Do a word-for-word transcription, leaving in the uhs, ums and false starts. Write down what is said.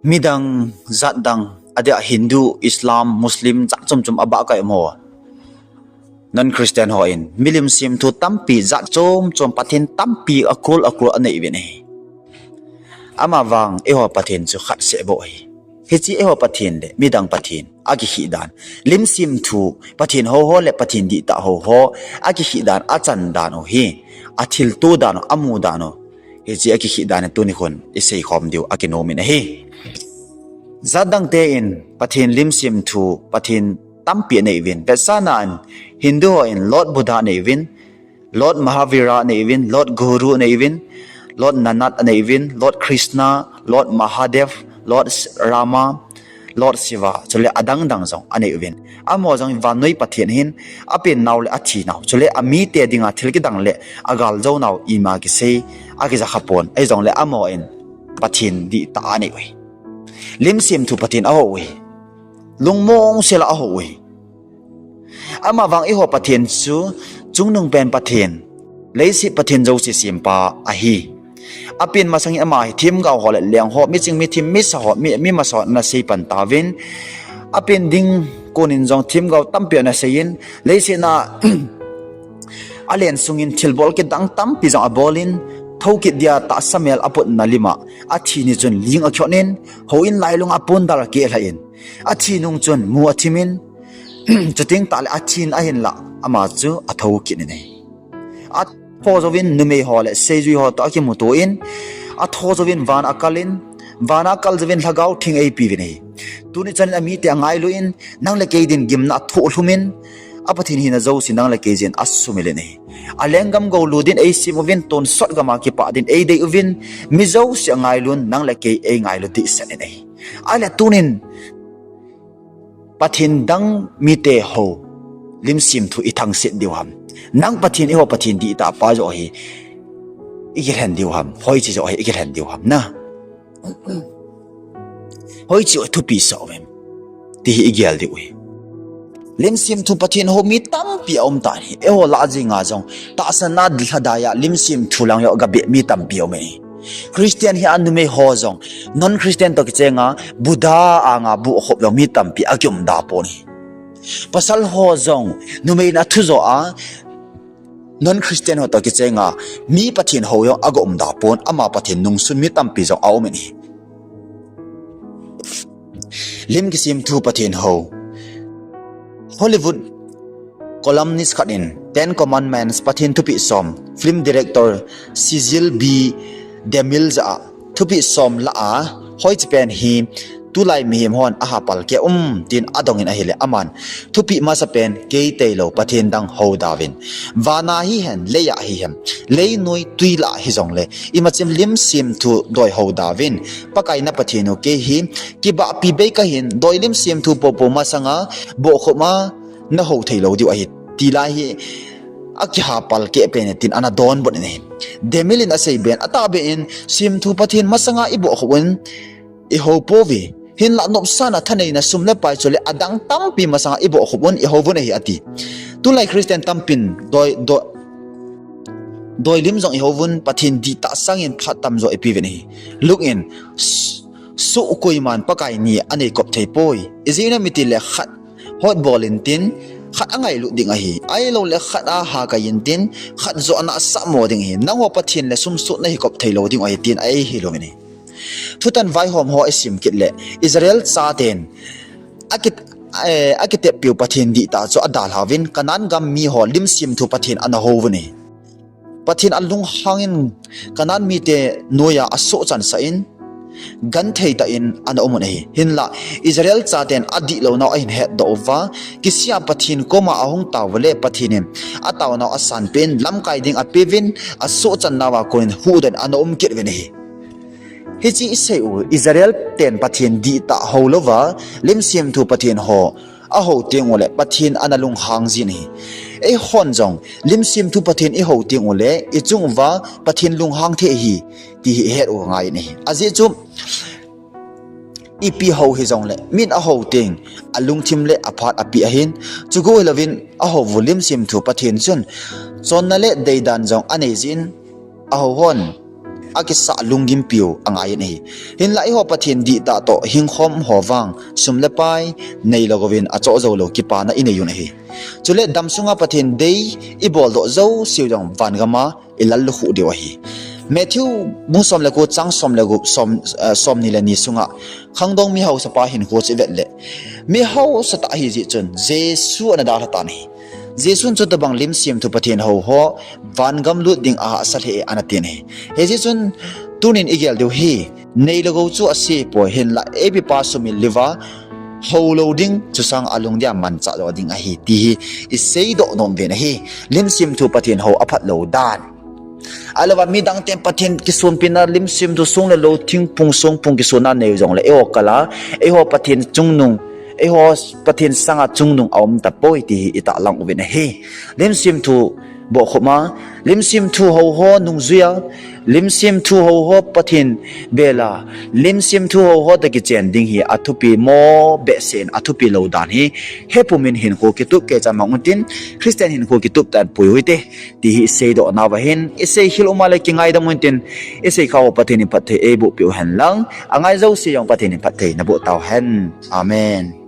Midang, jat dang, adia Hindu, Islam, Muslim, jat chom chom abah kai mo. Non-Christian ho in, milim semthu tampi, jat chom chom, Pathen tampi, akrul akrul anei uvin ahi. Amavang, eiho Pathen chu khat seh bou ahi. Hiche eiho Pathen le midang Pathen akikhih dan, lim semthu Pathen hou ho le Pathen dihtah hou ho akikhih dan, achan dan u hi, athilto dan u, amu dan u, hiche akikhih dan hi tuni khun isei khom diu akinom in ahi. Jat dang te in Pathen lim semthu, Pathen tampi anei uvin. Vetsahnan Hindu ho in Lord Buddha anei uvin, Lord Mahavira anei uvin, Lord Guru anei uvin, Lord Nanat anei uvin, Lord Krishna, Lord Mahadev, Lord Rama, Lord Shiva, chule adang dang jong anei uvin. Amaho jong vannoi Pathen ahin, apen nau le athi nau, chule amite dinga thil kidang le agal jou nau ima kisei, akija kha pon. Ahi jongle amaho in Pathen dihtah anei uve. Lim semthu Pathen ahou uve. Lungmong sela ahou uve. Amavang eiho Pathen chu chungnung pen Pathen, leiset Pathen jouse sempa ahi. Apen masangin ama hi themgao ho le leng ho, miching mithim misa ho, mi, mi masa ho ana sei pan tauvin, apen ding konin jong themgao tampi ana seiyin, leiset a alen sungin thilbol kidang tampi jong abolin, thokit dia tahsa mel aputna lima athi ni chun ling akhonin, houin lailunga pondal akeh lhah in, athi nung chun mu athimin, chuteng tahle athin ahinlah ama chu atho kit in ahi. Atho jouvin numei ho le seijui ho toh akimuto in, atho jouvin van akalin, van akal jouvin Lhagao Theng eipeuvin ahi. Tuni chanin amite angailun, nang le kei din gimna athohlhumin, a Pathen hina jouse nang le kei jeh in asumilin ahi. Alenggam gou lut din eisem uvin, tonsot gama kipah din eidei uvin, mi jouse angailun, nang le kei eingailu dehset in ahi. Ahile tunin, Pathen dang mite hou, lim semthu ithangset diu ham? Nang Pathen, eiho Pathen dihtah pa joh hi ikilhen diu ham? Hoiche joh hi ikilhen diu ham na? Hoiche thupi sah uvem? Ti hi igel diu ahi. Lim semthu Pathen hou mi tampi aum tan ahi. Eiho lah jenga jong tahsa na lhadai a lim semthu lang joh gabeh mi tampi aum e. Christian hia numei ho jong non-Christian toh kichenga Buddha anga bohkhup jong mi tampi akium da pon ahi. Pasal ho jong numei na thu joh a non-Christian ho toh kichenga mi Pathen hou jong agaum da pon, ama Pathen nungsun mi tampi jong aum in ahi. Lim kisemthu Pathen hou. Hollywood columnist khat in Ten Commandments, Pathen thupeh som, film director Cecil B DeMille jah a thupeh som lah a, hoiche pen hi tulai mihem hon aha palkeh um, tin adongin ahile, aman thupeh masapen kei tailou Pathen dang hou dauvin. Vana hihen, leiya hihen, leinoi twi lah hijongle, imachem lim semthu doi hou dauvin. Pakai na Pathen u kei hi kibahpi bei kahin, doi lim semthu poupou masanga bohkhup a nahou theilou diu ahi, ti lai hi akiha palkeh pen e, tin ana donbut in ahi. DeMille in asei ben, atahbeh in, semthu Pathen masanga ibohkhup un, ihou pouve. Hinlah nopsahna, thaneina, sum le pai chule adang tampi masanga ibohkhup un, ihou uvin ahi, ati. Tulai Christian tampin doi, doi, doi lim jong ihou uvin, Pathen dihtah sangin phat tamjo ipeuvin ahi. Luke in, s-, soh koiman Pakai ni anei kop thei poi. Ijeh inem itile khat hotbol intin, khat angailut ding ahi. Ahiloule khat a hakai intin, khat joh ana sahmo ding ahi. Nangho Pathen le sum soh nahi kop theilou ding ahi, tin eihil uvin ahi. Thutan vaihom ho isim kit le, Israel chaten aki, eh, akiteppeu Pathen dihtah chu adalhauvin, Canaan gam miho lim semthu Pathen ana houvin ahi. Pathen alunghangin Canaan mite noiya asohchansah in, genthei tah in ana umun ahi. Hinlah Israel chaten adihlounau ahin hetdoh uva, kisih a Pathen koma ahung taovule, Pathen in ataonau asanpeh in, lamkai ding apeuvin, asohchannauva konin huhdoh in ana um kit uvin ahi. Hiche isei u, Israel ten Pathen dihtah houlouva, lim semthu Pathen ho ahou tengule Pathen ana lunghang jin ahi. Eihon jong lim semthu Pathen ihou tengule, ichung uva Pathen lunghang thei ahi, ti hi ihet u angaiyin ahi. Ajeh chu ipi hou hijongle, min ahou teng alungthim le aphat apeh ahin, chukou hilouvin ahou u lim semthu Pathen chun chonna le deidan jong anei jin, ahou hon akisah lunggimpiu angai in ahi. Hinlah eiho Pathen dihtah toh hingkhom ho vang sum le pai neilou uvin achoh joulou kipana inei un ahi. Chule damsunga Pathen dei iboldoh jouseu jong vangama ilallukhuh diu ahi. Matthew bung som le ko chang som le gup, som, eh, somni le ni sunga khangdong mihaosapa hinkho chu ivet leh, mihaosatah ahijeh chun Jesu ana dalhatan ahi. Jesun chutobang lim semthu Pathen houho vangam lut ding ahahsa lheh e ana tin ahi. Hijeh chun tunin igel diu hi, neilou gou chu asepoi, hinlah eipipa sumil liva houlou ding, chusang alungdei a manchah jo ding ahi, ti hi iseidoh nom uvin ahi. Lim semthu Pathen hou aphatlou dan. Ahilouva midang ten Pathen kisonpina lim semthu song le lou, thingphung songphung kisonna nei jongle, eiho kala, eiho Pathen chungnung, eiho Pathen sanga chungnung aum tapoi, ti hi itahlang uvin ahi. Lim semthu bohkhupma, lim semthu houho nungjuia, lim semthu houho Pathen bela, lim semthu houho toh kichen ding hi athupi mo behseh in, athupi lou dan hi hepumin hinkho kitup kei cha mang untin, Christian hinkho kitup tan pui uhite, ti hi iseidoh nauva hin, isei khel uma le kingaidam untin, isei khah u Pathen in phatthei eiboh peh uhen lang, angai jouse jong Pathen in phatthei naboh tauhen. Amen.